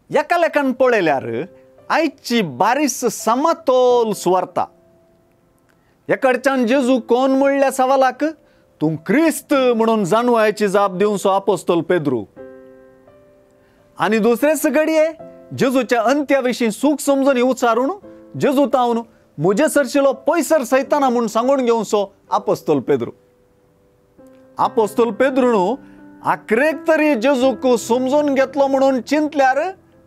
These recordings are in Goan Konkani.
एका लेखान पळयल्यार आयची बारीस समतोल सुवार्ता. एकडच्यान जेजू कोण म्हणल्या सवालाक तूं क्रिस्त म्हणून जाणवायची जाप दिवचो आपोस्तोल पेद्रू, आनी दुसरेच घडये जेजूच्या अंत्या विशीं सूख समजून उच्चारून जेजू तावन म्हजे सरशिलो पयसर सैताना म्हूण सांगून घेवचो आपोस्तोल पेद्रू. आपोस्तोल पेद्रून आखरेक तरी जेजूक समजून घेतलो म्हणून चिंतल्यार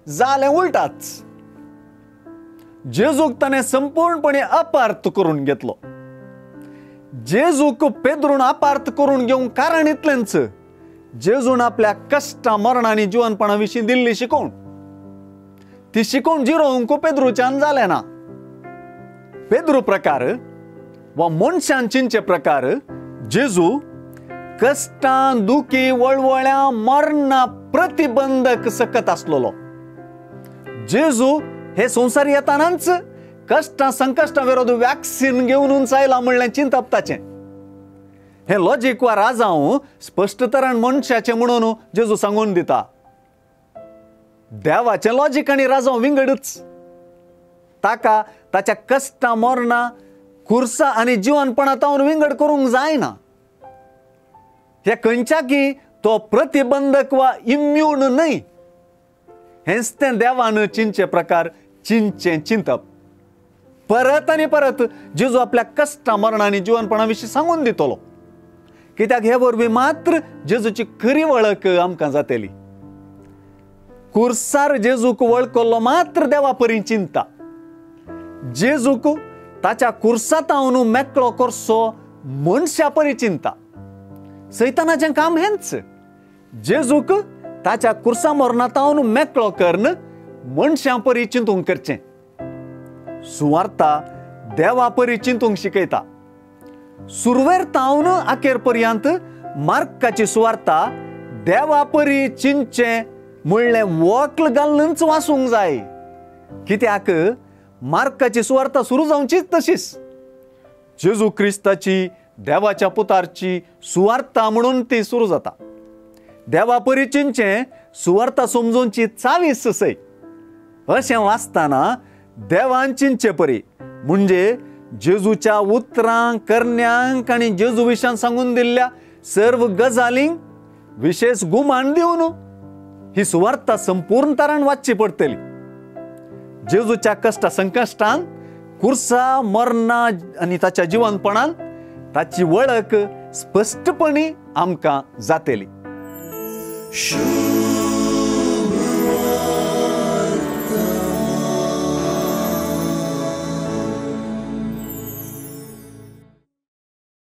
जालें उलटाच. जेजूक ताणें संपूर्णपणे अपार्थ करून घेतलो. जेजूक पेद्रून अपार्थ करून घेवंक कारण इतलेंच, जेजून आपल्या कश्टां मरणां आनी जिवनपणा विशीं दिल्ली शिकवण, ती शिकवण जिरोवंक पेद्रूच्यान जालें ना. पेद्रू प्रकार वा मनशान चिंतचे प्रकार जेजू कश्टां दुखी वळवळ्यां मरणां प्रतिबंधक सकत आसलेलो. जेजू हे संवसार येतानाच कश्टां संकश्टां विरोध वॅक्सिन घेवन आयला म्हणलें चिंतप ताचें. हें लॉजीक वा राजांव स्पश्ट तरान मनशाचें म्हणून जेजू सांगून दिता. देवाचें लॉजीक आनी राजांव विंगडच. ताका ताच्या कश्टां मरणां खुर्सा आनी जिवनपणा तावन विंगड करूंक जायना. हे खंयच्याकी तो प्रतिबंधक वा इम्यून न्हय. हेंच तें देवान चिंतचे प्रकार चिंतचें चिंतप. परत आनी परत जेजू आपल्या कश्टां मरणां आनी जिवनपणा विशीं सांगून दितलो, कित्याक हे वरवीं मात्र जेजूची खरी वळख आमकां जातली. कुर्सार जेजूक वळखल्लो मात्र देवा परी चिंता. जेजूक ताच्या कुर्सातावन मेकळो करचो मनशा परी चिंता. सैतानाचें काम हेंच, जेजूक ताच्या कुर्सा मरणातावन मेकळो करून मनशां परी चिंतूंक करचें. सुवार्ता देवा परी चिंतूंक शिकयता. सुरवेर तावन अखेर पर्यंत मार्काची सुवार्ता देवा परी चिंतचें म्हणलें वक्ल घालूनच वाचूंक जाय, कित्याक मार्काची सुवार्ता सुरू जावचीच तशीच. जेजू क्रिस्ताची देवाच्या पुतारची सुवार्ता म्हणून ती सुरू जाता. देवा परी चिंतचें सुवार्ता समजूनची चावीस सय. अशें वाचतना देवान चिंतचे परी म्हणजे जेजूच्या उतरांक करण्यांक आनी जेजू विशान सांगून दिल्ल्या सर्व गजालींक विशेष गुमान दिवन ही सुवार्ता संपूर्ण तरान वाचची पडटली. जेजूच्या कश्टा संकश्टान कुर्सा मरणां आनी ताच्या जिवनपणान ताची वळख स्पश्टपणी आमकां जातली.